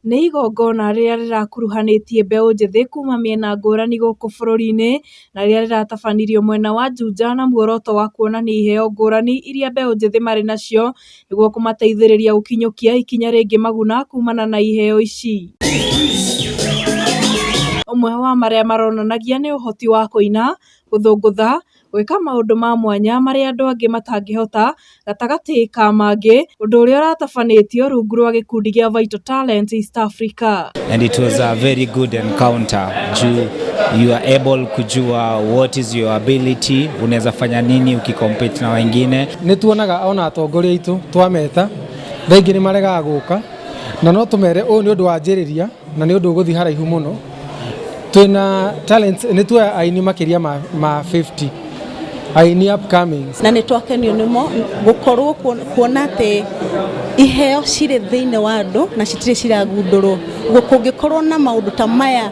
Nĩ igongona rĩrĩa rĩrakuruhanĩtie mbeũ njĩthĩ kuma mĩena ngũrani gũkũ bũrũri-inĩ, na rĩrĩa rĩratabanirio mwena wa Juja na muoroto wa kuonania iheo ngũrani iria mbeũ njĩthĩ marĩ nacio, nĩguo kũmateithĩrĩria gũkinyũkia ikinya rĩngĩ maguna kumana na iheo ici. Ũmwe wa marĩa maronanagia nĩ ũhoti wa kũina, gũthũngũtha, gwĩka maũndũ ma mwanya marĩa andũ angĩ matangĩhota gatagatĩ ka mangĩ, ũndũ ũrĩa ũratabanĩtio rungu rwa gĩkundi gĩa Vital Talent East Africa. And it was a very good encounter juu you are able kujua what is your ability, unaweza fanya nini ukicompete na wengine. Nĩ tuonaga ona atongoria aitũ twameta thaa ingĩ nĩ maregaga gũka, na no tũmere ũyũ nĩ ũndũ wanjĩrĩria na nĩ ũndũ ũgũthiĩ haraihu mũno. Twĩna talents, nĩ tuoya aini makĩria ma 50 aini upcoming. Na nĩ twakenio nĩmo gũkorwo kuona atĩ iheo cirĩ thĩinĩ wa andũ na citirĩ ciragundũrwo. Ũguo kũngĩkorwo na maũndũ ta maya,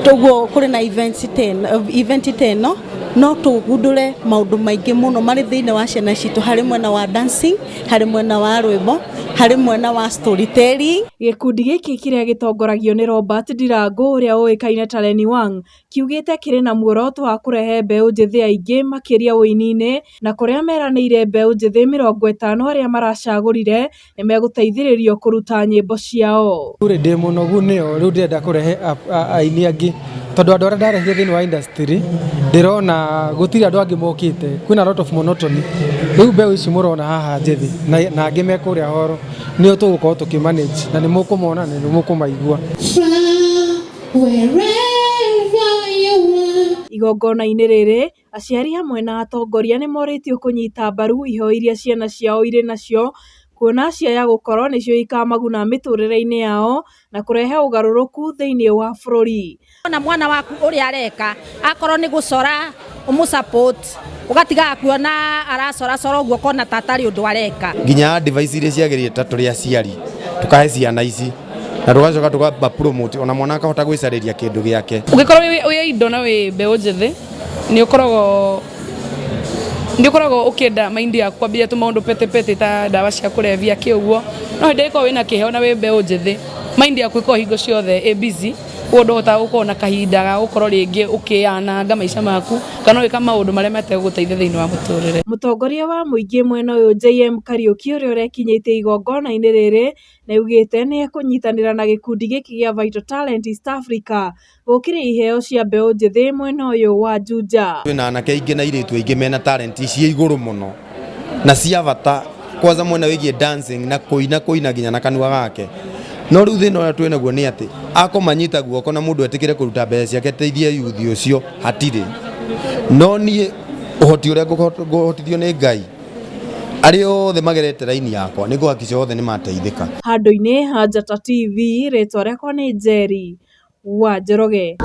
ũguo kũrĩ na event ta ĩno, no tũgundũre maũndũ maingĩ mũno marĩ thĩinĩ wa ciana citũ, harĩ mwena wa dancing, harĩ mwena wa rwĩmbo, harĩ mwena wa storytelling. Gĩkundi gĩkĩ kĩrĩa gĩtongoragio nĩ Robert Ndirangu ũrĩa ũĩkaine ta Lenny Wang kiugĩte kĩrĩ na muoroto wa kũrehe mbeũ njĩthĩ aingĩ makĩria ũini-inĩ, na kũrĩa meranĩire mbeũ njĩthĩ 50 arĩa maracagũrire nĩ megũteithĩrĩrio kũruta nyĩmbo ciao. Rĩu ndĩ mũnogu nĩo, rĩu ndĩrenda kũrehe aini angĩ, tondũ andũ arĩa ndarehire thĩinĩ wa industry ndĩrona gũtirĩ andũ angĩ mokĩte, kwĩna lot of monotony. Rĩu mbeũ ici mũrona haha njĩthĩ na angĩ me kũrĩa horo nĩo tũgũkorwo tũkĩmanage, na nĩ mũkũmona na nĩ mũkũmaigua. Igongona-inĩ rĩrĩ, aciari hamwe na atongoria nĩ morĩtio kũnyita mbaru iheo iria ciana ciao irĩ nacio, kuona ciaya gũkorwo nĩcio ikamaguna mĩtũrĩre-inĩ yao na kũrehe ũgarũrũku thĩinĩ wa bũrũri. Ona mwana waku ũrĩa areka, akorwo nĩ gũcora, ũmũ-support, ũgatigaga kuona aracoracora ũguo ũkona ta atarĩ ũndũ areka. Nginya advice iria ciagĩrĩire ta tũrĩ aciari tukahe ciana ici na tugacoka tukaba promote, ona mwana akahota gwĩcarĩria kĩndũ gĩake. Ũngĩkorwo wĩ indo na wĩ mbeũ njĩthĩ, nĩ ũkoragwo ũkĩenda mind yaku kwambĩrĩria tũmaũndũ pete pete ta ndawa cia kũrebia kĩ ũguo, no hĩndĩ ĩrĩa ĩkoragwo wĩna kĩheo na wĩ mbeũ njĩthĩ, mind yaku ĩkoragwo hingo ciothe ĩ busy, ũguo ndũhotaga gũkorwo na kahinda ga gũkorwo rĩngĩ ũkĩananga maica maku kana ũgĩka maũndũ marĩa mategũgũteithia thĩinĩ wa mũtũrĩre. Mũtongoria wa mũingĩ mwena ũyũ JM Kariuki ũrĩa ũrekinyĩtie igongona-inĩ rĩrĩ nĩaugĩte nĩ ekũnyitanĩra na gĩkundi gĩkĩ gĩa Vital Talent East Africa gũkĩria iheo cia mbeũ njĩthĩ mwena ũyũ wa Juja. Twĩna anake aingĩ na airĩtu aingĩ mena talent ciĩ igũrũ mũno na cia bata, kwanza mwena wĩgiĩ dancing na kũina, kũina nginya na kanua gake. No rĩu thĩna ũrĩa twĩ naguo nĩ atĩ akũmanyita guoko na mũndũ etĩkĩre kũruta mbeca ciake teithie yuthi ũcio hatirĩ. No niĩ ũhoti ũrĩa ngũhotithio nĩ Ngai, arĩa othe magerete raini yakwa nĩ ngũhakica othe nĩ mateithĩka. Handũ-inĩ ha Njata TV, rĩtwa rĩakwa nĩ Njeri wa Njoroge.